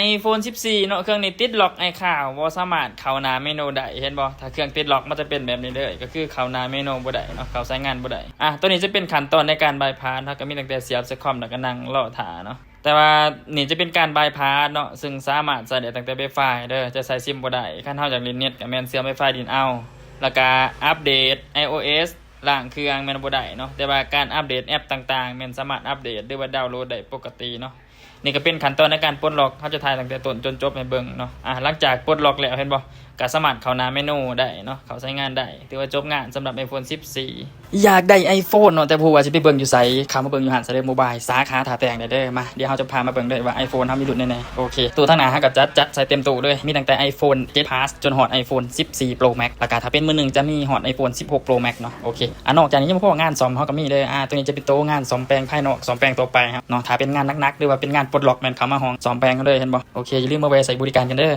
iPhone 14 ເນາະ ເຄື່ອງນີ້ຕິດລັອກ iCloud ບໍ່ສາມາດເຂົ້າໜ້າເມນູໄດ້ ເຫັນບໍ່? ຖ້າເຄື່ອງຕິດລັອກມັນຈະເປັນແບບນີ້ເລີຍ ກໍຄືເຂົ້າໜ້າເມນູບໍ່ໄດ້ເນາະ ເຂົ້າໃຊ້ງານບໍ່ໄດ້. ອ່ະ ໂຕນີ້ຈະເປັນຂັ້ນຕອນໃນການບາຍພາສ ເຮົາກໍມີຕັ້ງແຕ່ສຽບໃສ່ຄອມ ແລ້ວກໍນັ່ງລໍຖ້າເນາະ. ແຕ່ວ່ານີ້ຈະເປັນການບາຍພາສເນາະ ຊຶ່ງສາມາດໃຊ້ໄດ້ຕັ້ງແຕ່ Wi-Fi ເດີ ຈະໃຊ້ຊິມບໍ່ໄດ້. ຄັນເຮົາຢາກຫຼິ້ນເນັດກໍແມ່ນເຊື່ອມ Wi-Fi ຫຼິ້ນເອົາ ແລ້ວກໍອັບເດດ iOS ລ້າງເຄື່ອງແມ່ນບໍ່ໄດ້ເນາະ. ແຕ່ວ່າການອັບເດດແອັບຕ່າງໆ ແມ່ນສາມາດອັບເດດ ຫຼືວ່າດາວໂຫຼດໄດ້ປົກກະຕິເນາະ. ນີ້ກໍເປັນຂັ້ນຕອນໃນການປົດລັອກ ເຮົາຈະຖ່າຍຕັ້ງແຕ່ຕົ້ນຈົນຈົບໃຫ້ເບິ່ງເນາະ. ອ່າ ຫຼັງຈາກປົດລັອກແລ້ວ ເຫັນບໍ່ ກໍສາມາດເຂົ້າໜ້າເມນູໄດ້ເນາະ ເຂົ້າໃຊ້ງານໄດ້. ຖືວ່າຈົບງານສຳລັບ iPhone 14. ຢາກໄດ້ iPhone ເນາະ ແຕ່ບໍ່ຮູ້ວ່າຊິໄປເບິ່ງຢູ່ໃສ ເຂົ້າມາເບິ່ງຢູ່ຮ້ານ Celeb Mobile ສາຂາທ່າແຕງໄດ້ເດີ. ມາ ດຽວເຮົາຈະພາມາເບິ່ງເດີວ່າ iPhone ເຮົາມີລຸ້ນແນວໃດ. ໂອເຄ ໂຕທາງໜ້າເຮົາກໍຈັດ ຈັດໃສ່ເຕັມໂຕເລີຍ ມີຕັ້ງແຕ່ iPhone 7 Plus ຈົນຮອດ iPhone 14 Pro Max ແລ້ວກໍຖ້າເປັນມືໜຶ່ງຈະມີຮອດ iPhone 16 Pro Max ເນາະ. ໂອເຄ ອັນນອກຈາກນີ້ຍັງບໍ່ພໍ ງານສ້ອມເຮົາກໍມີເດີ. ອ່າ ໂຕນີ້ຈະເປັນໂຕງານສ້ອມແປງພາຍນອກ ສ້ອມແປງທົ່ວໄປເນາະ. ຖ້າເປັນງານໜັກໆ ຫຼືວ່າເປັນງານປົດລັອກ ແມ່ນເຂົ້າມາຫ້ອງສ້ອມແປງເຮົາເລີຍ ເຫັນບໍ່? ໂອເຄ ຢ່າລືມມາແວ່ໃຊ້ບໍລິການກັນເດີ.